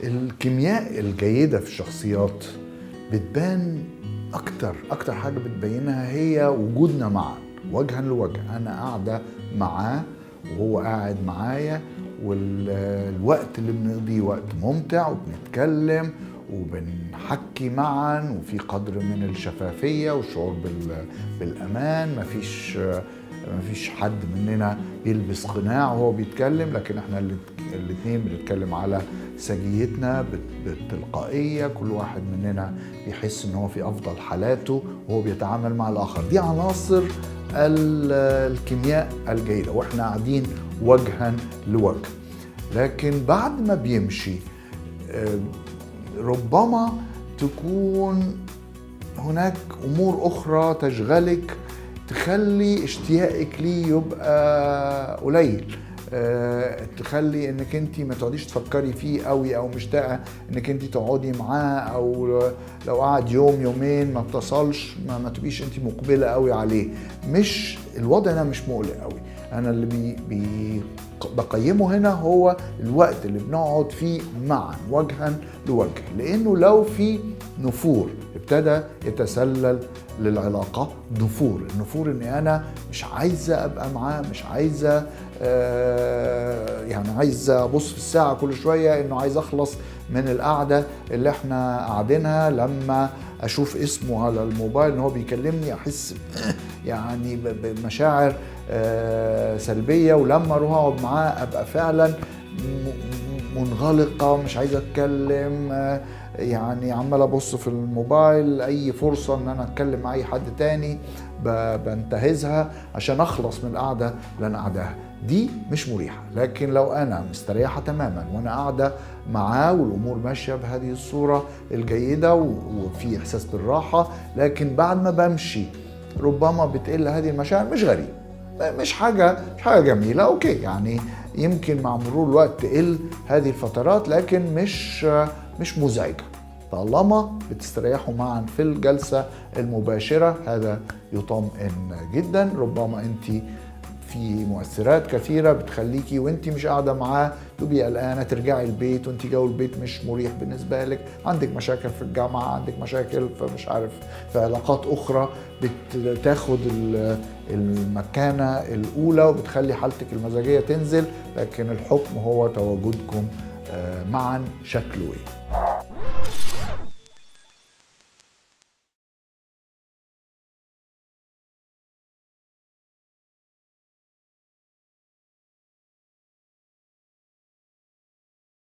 الكيمياء الجيدة في الشخصيات بتبان أكتر، أكتر حاجة بتبينها هي وجودنا معا وجها لوجه. أنا قاعدة معاه وهو قاعد معايا، والوقت اللي بنقضيه وقت ممتع، وبنتكلم وبنحكي معا، وفي قدر من الشفافية والشعور بالأمان. مفيش حد مننا بيلبس قناع وهو بيتكلم، لكن احنا الاتنين بنتكلم على سجيتنا بالتلقائية. كل واحد مننا بيحس ان هو في افضل حالاته وهو بيتعامل مع الاخر. دي عناصر الكيمياء الجيدة واحنا قاعدين وجها لوجه. لكن بعد ما بيمشي ربما تكون هناك امور اخرى تشغلك، تخلي اشتياقك ليه يبقى قليل، تخلي انك انت ما تقعديش تفكري فيه قوي، او مشتاقة انك انت تقعدي معاه، او لو قعد يوم يومين ما اتصلش ما تبقيش انت مقبله قوي عليه. مش الوضع ده مش مقلق قوي. انا اللي بي بي بقيمة هنا هو الوقت اللي بنقعد فيه معا وجها لوجه، لانه لو في نفور ابتدى يتسلل للعلاقة، نفور، النفور ان انا مش عايزة ابقى معاه، مش عايزة، يعني عايزة ابص في الساعة كل شوية، انه عايز اخلص من القعدة اللي احنا قاعدينها. لما اشوف اسمه على الموبايل ان هو بيكلمني احس بمشاعر سلبية، ولما اروح اقعد معاه ابقى فعلا منغلقة، مش عايزة اتكلم، عمال ابص في الموبايل، اي فرصة ان انا اتكلم مع اي حد تاني بنتهزها عشان اخلص من القعدة اللي انا قاعداها دي، مش مريحة. لكن لو انا مستريحة تماما وانا قاعدة معاه والامور ماشية بهذه الصورة الجيدة وفي احساس بالراحة، لكن بعد ما بمشي ربما بتقل هذه المشاعر، مش غريب، مش حاجة جميلة، okay، يمكن مع مرور الوقت تقل هذه الفترات، لكن مش مزعجة طالما بتستريحوا معا في الجلسة المباشرة. هذا يطمئن جدا. ربما انت في مؤثرات كثيرة بتخليكي وانت مش قاعدة معاه تبقي قلقانة، ترجعي البيت وانت جو البيت مش مريح بالنسبة لك، عندك مشاكل في الجامعة، عندك مشاكل في مش عارف في علاقات أخرى بتاخد المكانة الأولى وبتخلي حالتك المزاجية تنزل. لكن الحكم هو تواجدكم معا شكله ايه.